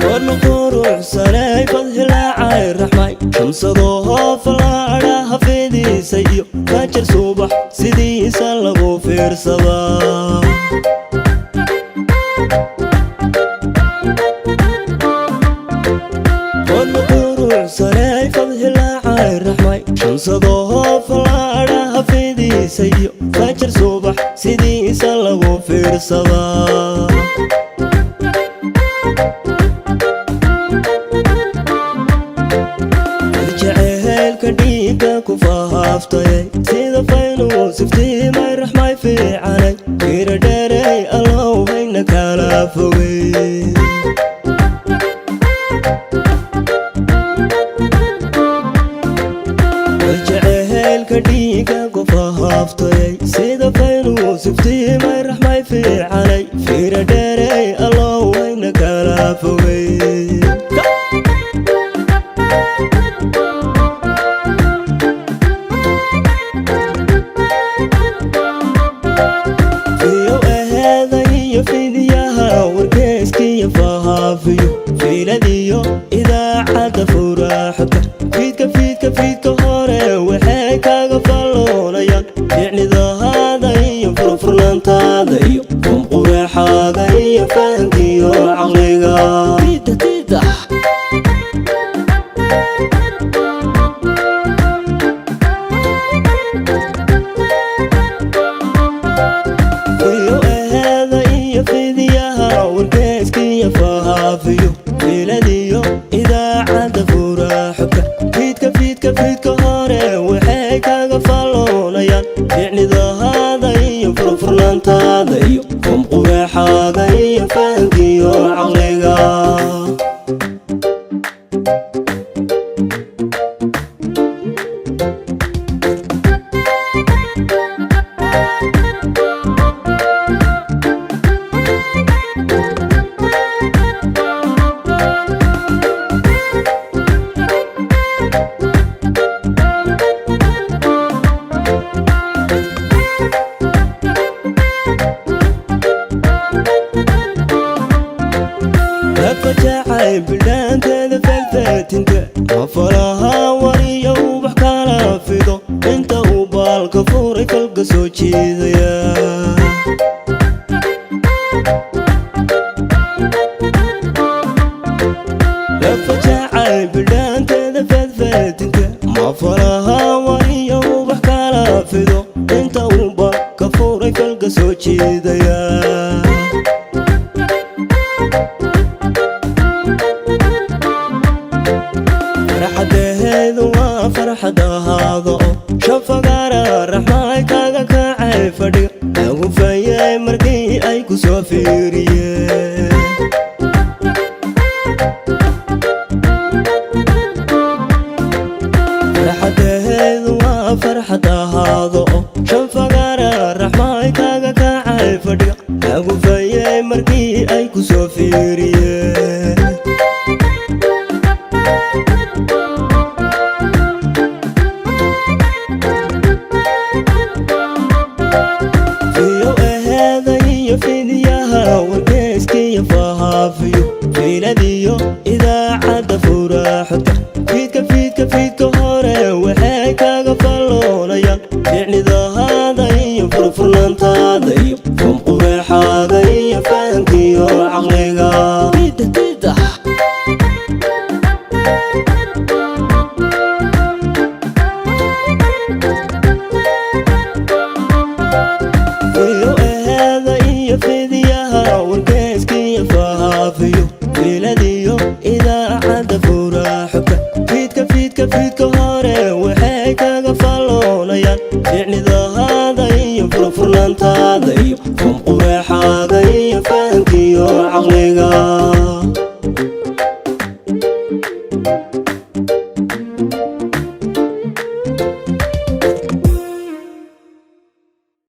Warna quruxsanay, fadhilaacay, raxmay, shamsadoo falaadha hafidiisa iyo fajar subax sidiisa lagu fiirsadaa. Warna quruxsanay, fadhilaacay, raxmay, shamsadoo falaadha hafidiisa iyo fajar subax sidiisa lagu fiirsadaa. Jaceylka dhiigga ku fahaaftayay sida faynuu siftiimay, raxmay fiicanay, fiira dheerey, allow hayna kala fogay. Jaceylka dhiigga ku fahaaftayay sida faynuu siftiimay, raxmay fiicanay, fiira dheerey, allow hayna kala fogay. Fiyo aheeda iyo fidiyaha wargeyskiyo fahaafiyo fiiladiyo idaacadda furaaxodka fiidka fiidka fiidka hore waxay kaga falloonayaan ficnidahaada iyo furfurnaantaada iyo qumqureexaaga iyo fahankiyo caqliga. Fiyo aheeda iyo fidiyaha wargeyskiyo fahaafiyo fiiladiyo idaacadda furaaxodka fiidka fiidka fiidka hore waxay kaga falloonayaan ficnidahaada iyo furfurnaantaada iyo qumqureexaaga iyo fahankiyo caqliga. Lafajacay bidhaanteeda felfetinta mafalaha wariyo ubax kala fido inta uu baalka furay falka soo jiidaya. Lafajacay bidhaanteeda fedfetinta mafalaha wariyo ubax kala fido inta uu baalka furay falka soo jiidaya. Farxadaheedu waa farxad ahaado oo shafagaara, raxmaay, kaga kacay fadhiga lagu fayay markii ay ku soo fiiriyeen. Farxadaheedu waa farxad ahaado oo shafagaara, raxmaay, kaga kacay fadhiga lagu fayay markii ay ku soo fiiriyeen. Fiyo aheeda iyo fidiyaha wargeyskiyo fahaafiyo fiiladiyo idaacadda furaaxodka.